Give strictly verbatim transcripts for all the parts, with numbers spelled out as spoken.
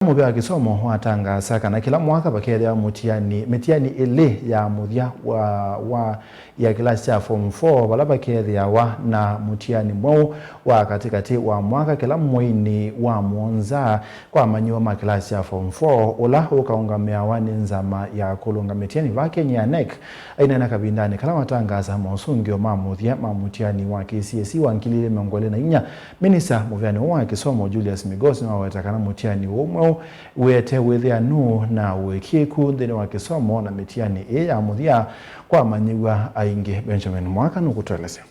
Mũvĩa wa kĩsomo watangaasa kana kĩla mwaka vakethĩawa mũtiani, mĩtiani ĩlĩ ya mũthya wa, wa ya kĩlasi kya form four, vala vakethĩawa na mũtiani mweũ wa katĩkatĩ wa mwaka kĩla mweinĩ wa mũonza kwa amanyĩw'a ma kĩlasi kya form four, ũla ũkaũngamĩawa nĩ nzama ya kũlũnga mĩtiani va Kenya, nec. Aineena kavindanĩ kala watangaasa mosũngĩo ma mũthya ma mũtiani wa K C S E wa ngili ili mĩongo ĩlĩ na inya, minista mũvĩanĩ ũũ wa kĩsomo Julius Migos nĩwaweta kana mũtiani ũũ mweũ wĩete wĩthĩanu na ũĩkĩĩku nthĩnĩ wa kĩsomo na mĩtiani ĩĩ ya mũthya kwa amanyĩw'a aingĩ. Benjamin Mwaka nũkũtũelesya.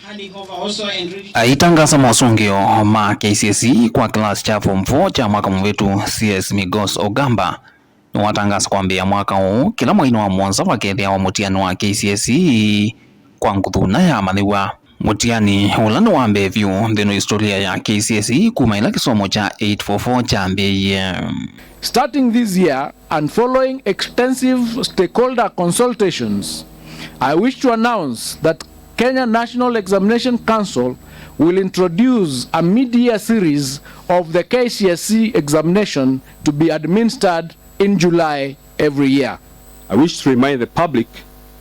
Handing over also and reading. Aitangaasa mosũngĩo ma K C S E kwa kĩlasi kya form four kya mwaka mũvĩtu, C S Migos Ogamba nĩwatangaasa kwambĩĩa mwaka ũũ, kĩla mweinĩ wa mũonza vakethĩawa mũtiani wa K C S E kwa nguthu na ya amanyĩw'a. Mũtiani ũla nĩ wa mbee vyũ nthĩnĩ wa historia ya K C S E kuma ĩla kĩsomo kya eight four four kyambĩĩie. Starting this year and following extensive stakeholder consultations, I wish to announce that Kenya National Examination Council will introduce a mid-year series of the K C S E examination to be administered in July every year. I wish to remind the public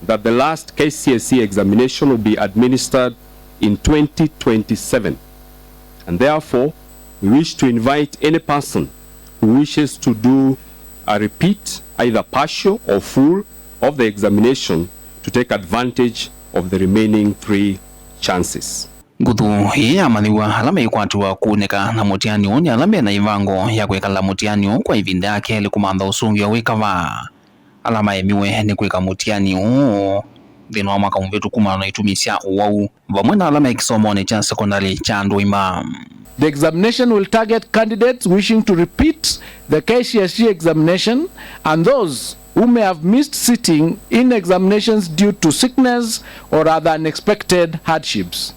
that the last K C S E examination will be administered in twenty twenty-seven, and therefore we wish to invite any person who wishes to do a repeat, either partial or full, of the examination to take advantage of the remaining three chances. Nguthu ĩĩ ya amanyĩw'a ala meikwatĩwa kũunĩka na mũtiani ũũ nĩ ala me na ĩvango ya kwĩkala mũtiani ũũ kwa ĩvinda ya kelĩ kũmantha ũsũngĩo wĩ kavaa. Ala maemiwe nĩ kwĩka mũtiani ũũ nthĩnĩ wa mwaka mũvĩtu kumana na itumi sya ũwau, vamwe na ala me kĩsomonĩ kya sekondalĩ kya andũ aima. The examination will target candidates wishing to repeat the K C S E examination and those who may have missed sitting in examinations due to sickness or other unexpected hardships.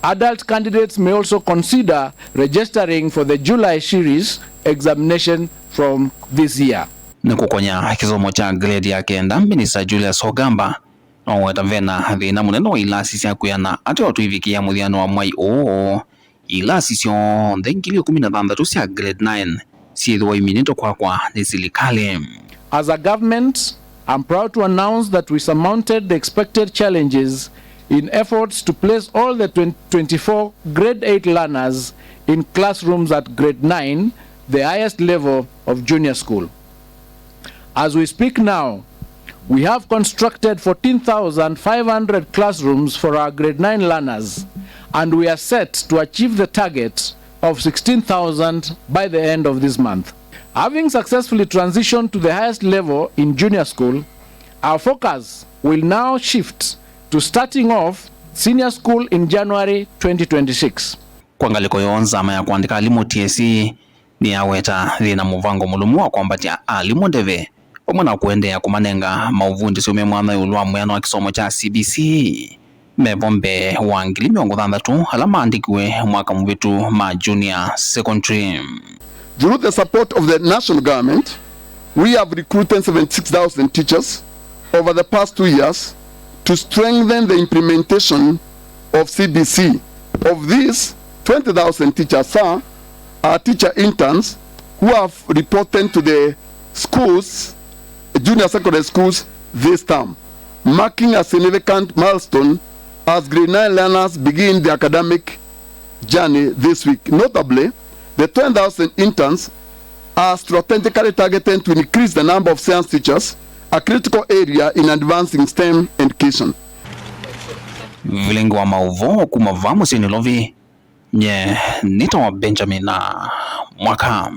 Adult candidates may also consider registering for the July series examination from this year. Nĩ kũkony'a kĩsomo kya grade ya kenda, Minista Julius Ogamba noweta vena thĩna mũnene wa ilasi sya kwĩana ate o tũivikĩa mũthyanĩ wa mwai ũũ. Ilasi syonthe ngili ĩkũmi na thanthatũ sya grade nine syĩthĩwa iminĩtwe kwakwa nĩ silikalĩ. As a government, I'm proud to announce that we surmounted the expected challenges in efforts to place all the twenty twenty-four grade eight learners in classrooms at grade nine, the highest level of junior school. As we speak now, we have constructed fourteen thousand five hundred classrooms for our grade nine learners, and we are set to achieve the target of sixteen thousand by the end of this month. Having successfully transitioned to the highest level in junior school, our focus will now shift to starting off senior school in January twenty twenty-six. Kwa ngalĩko yoo, nzama ya kũandĩka alimũ T S C nĩyaweta yĩna mũvango mũlũmu wa kwambatya alimũ ndeve, vamwe na kũendeea kũmanenga maũvundĩsyo me mwanya ĩũlũ wa mwĩano wa kĩsomo kya C B C. Mevo mbee wa ngili mĩongo thanthatũ ala maandĩkiwe mwaka mũvĩtu ma junior secondary. Through the support of the national government, we have recruited seventy-six thousand teachers over the past two years to strengthen the implementation of C B C. Of these, twenty thousand teachers are, are teacher interns who have reported to the schools, junior secondary schools, this term, marking a significant milestone as grade nine learners begin the academic journey this week. Notably, the twenty thousand interns are strategically targeted to increase the number of science teachers, a critical area in advancing STEM education. Vilingi wa maũvoo kuma vaa mũsyĩ Nairobi, nye nĩtawa Benjamin Mwaka.